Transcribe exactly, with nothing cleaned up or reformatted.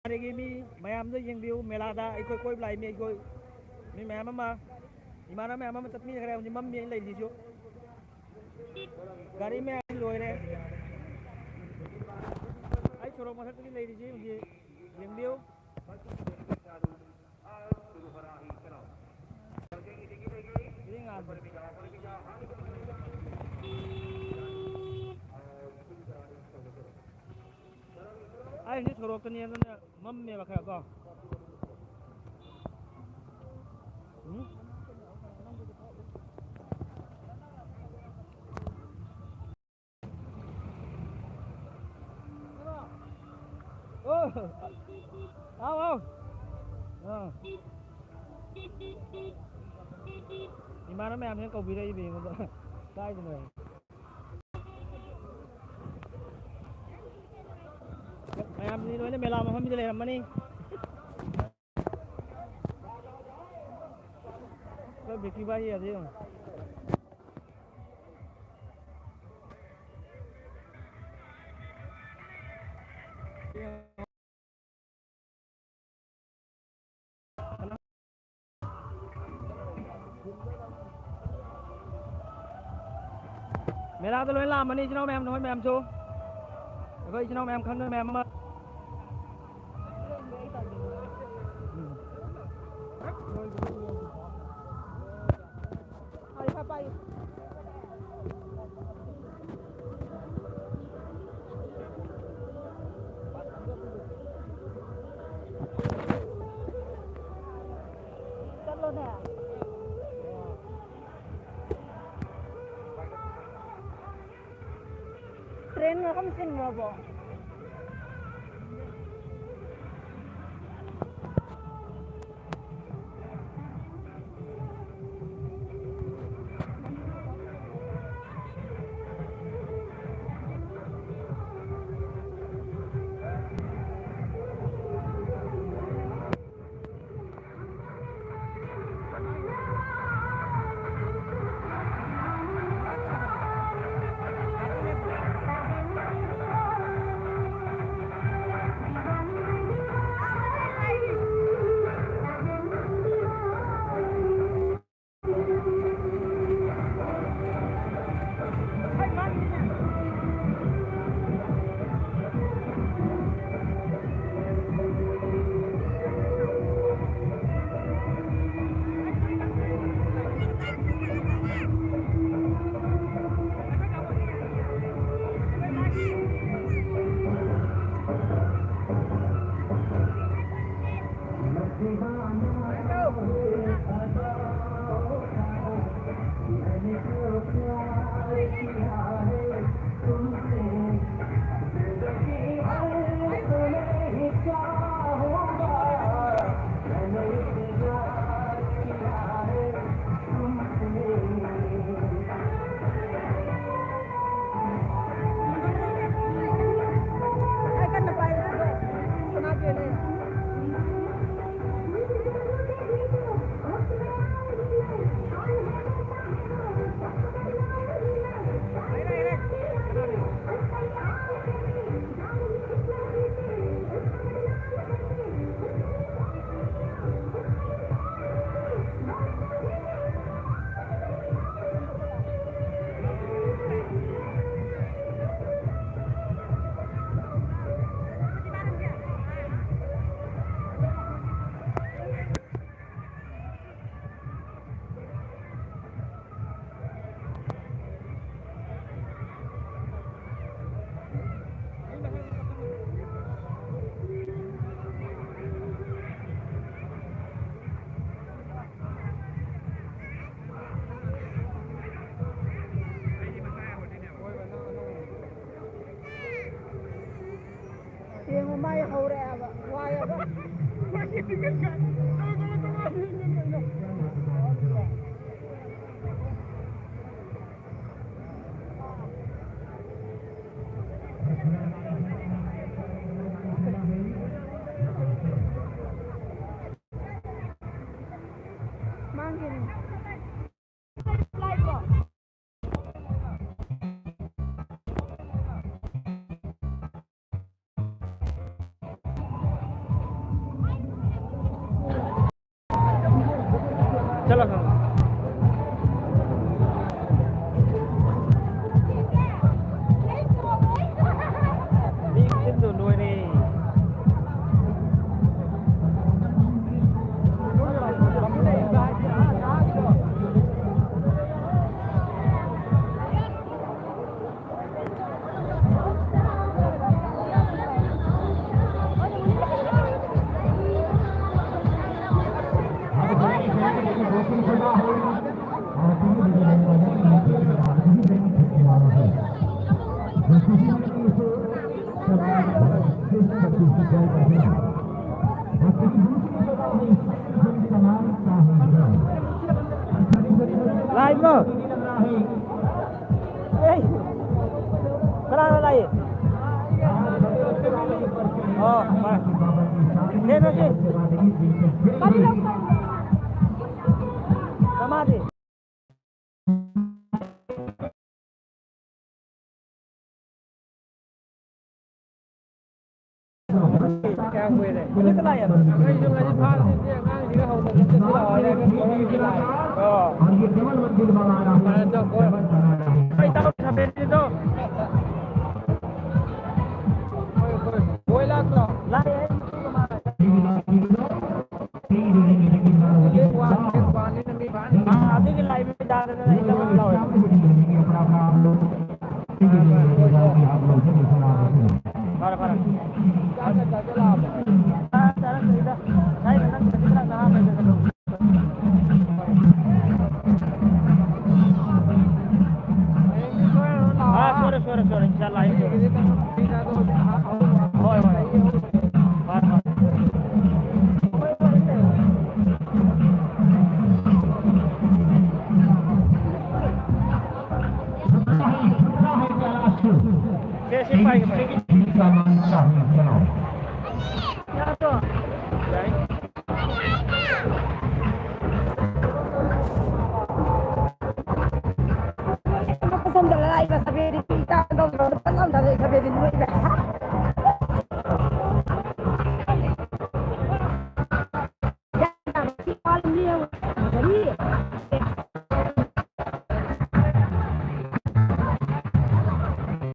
ꯑꯗꯒꯤ ꯃꯤ ꯃꯌꯥꯝꯗꯣ ꯌꯦꯡꯕꯤꯌꯨ, ꯃꯦꯂꯥꯗ ꯑꯩꯈꯣꯏ ꯀꯣꯏꯕ ꯂꯥꯛꯏ ꯃꯤ ꯑꯩꯈꯣꯏ, ꯃꯤ ꯃꯌꯥꯝ ꯑꯃ, ꯏꯃꯥꯟꯅꯕ ꯃꯌꯥꯝ ꯑꯃ ꯆꯠꯃꯤꯟꯅꯈ꯭ꯔꯦ꯫ ꯍꯧꯖꯤꯛ ꯃꯝꯃꯤ ꯑꯩꯅ ꯂꯩꯔꯤꯁꯤꯁꯨ꯫ ꯒꯥꯔꯤ ꯃꯌꯥꯝ ꯂꯣꯏꯔꯦ꯫ ꯑꯩ ꯁꯣꯔꯣꯛ ꯃꯊꯛꯇꯅꯤ ꯂꯩꯔꯤꯁꯤ ꯍꯧꯖꯤꯛ, ꯌꯦꯡꯕꯤꯌꯨ꯫ ꯁꯤꯗꯤ ꯉꯥꯟꯕꯅꯤ꯫ ꯑꯩ ꯍꯧꯖꯤꯛ ꯁꯣꯔꯣꯛꯇꯅꯤ ꯑꯗꯨꯅ ꯃꯝꯃꯦꯕ ꯈꯔ ꯀꯣ꯫ ꯎꯝ? ꯑꯣ! ꯑꯥꯎ, ꯑꯥꯎ꯫ ꯑꯥ꯫ ꯏꯃꯥꯟꯅꯕ ꯃꯌꯥꯝꯁꯤꯅ ꯀꯧꯕꯤꯔꯛꯏꯕ ꯑꯩꯉꯣꯟꯗ꯫ ꯀꯥꯏꯗꯅꯣ? ꯃꯌꯥꯝꯁꯤ ꯂꯣꯏꯅ ꯃꯦꯂꯥ ꯃꯐꯝꯁꯤꯗ ꯂꯩꯔꯝꯃꯅꯤ꯫ ꯑꯩꯈꯣꯏ ꯕꯤꯀꯤ ꯚꯥꯏ ꯌꯥꯗꯦ ꯌꯦꯡꯉꯣ꯫ ꯃꯦꯂꯥꯗ ꯂꯣꯏ ꯂꯥꯛꯑꯝꯃꯅꯤ, ꯏꯆꯤꯟ ꯏꯅꯥꯎ ꯃꯌꯥꯝ, ꯅꯈꯣꯏ ꯃꯌꯥꯝꯁꯨ꯫ ꯑꯩꯈꯣꯏ ꯏꯆꯤꯟ ꯏꯅꯥꯎ ꯃꯌꯥꯝ ꯈꯪꯗꯕ ꯃꯌꯥꯝ ꯑꯃ꯫ ꯎꯝ꯫ ꯄꯥꯏꯌꯨ, ꯈꯔ ꯄꯥꯏꯌꯨ꯫ ꯆꯠꯂꯣꯅꯦ꯫ ꯇ꯭ꯔꯦꯟ ꯃꯐꯝ ꯁꯤꯟꯈ꯭ꯔꯕꯣ? ꯌꯦꯡꯉꯣ, ꯃꯥꯏ ꯍꯧꯔꯛꯑꯦꯕ, ꯋꯥꯏꯑꯦꯕ꯫ ꯃꯥꯡꯈꯤꯅꯤ꯫ ꯂꯩꯕ꯭ꯔꯣ? ꯑꯦ! ꯀꯅꯥ ꯀꯅꯥ ꯂꯥꯛꯏ? ꯑꯣ, ꯃꯥ꯫ ꯁꯦ, ꯁꯦ, ꯁꯦ꯫ ꯀꯃꯥꯗꯤ? ꯀꯌꯥꯝ ꯀꯨꯏꯔꯦ? ꯍꯧꯖꯤꯛꯇ ꯂꯥꯛꯑꯦ꯫ ꯑꯩꯁꯨ ꯉꯁꯤ ꯐꯥꯝꯁꯤꯗꯤ ꯑꯉꯥꯡꯁꯤꯒ ꯍꯧꯗꯅ ꯆꯠꯁꯤ ꯂꯥꯛꯑꯣ ꯍꯥꯏꯔꯒ ꯊꯣꯛꯂꯛꯄꯗ ꯂꯥꯛꯑꯦ꯫ ꯑꯣ꯫ ꯐꯔꯦ, ꯆꯠꯂꯣ, ꯀꯣꯏꯔꯣ꯫ ꯑꯩ ꯇꯥꯔꯣ, ꯁꯥꯕꯦꯟꯒꯤꯗꯣ꯫ ꯍꯣꯏ, ꯍꯣꯏ꯫ ꯕꯣꯏ ꯂꯥꯛꯇ꯭ꯔꯣ? ꯂꯥꯛꯑꯦ꯫ ꯑꯗꯨꯒꯤ ꯂꯥꯏꯟ ꯌꯥꯗꯗꯅ ꯑꯩ ꯇꯧꯔ ꯂꯥꯎꯔꯦ꯫ ꯐꯔꯦ, ꯐꯔꯦ꯫ ꯆꯥꯔꯛꯇ꯭ꯔꯤꯗ꯫ ꯉꯁꯥꯏ ꯅꯪ ꯈꯔ ꯅꯍꯥꯟ ꯂꯩꯔꯒ ꯑꯗꯨꯝ꯫ ꯑꯥ, ꯁꯣꯏꯔꯦ, ꯁꯣꯏꯔꯦ, ꯁꯣꯏꯔꯦ꯫ ꯏꯟꯁꯥ ꯑꯜꯂꯥ, ꯑꯩ ꯁꯣꯏꯔꯦ꯫ ꯍꯣꯏ, ꯍꯣꯏ꯫ ꯐꯔꯦ, ꯐꯔꯦ꯫ ꯁꯦ, ꯁꯤ ꯄꯥꯏꯒꯦ, ꯄꯥꯏꯒꯦ꯫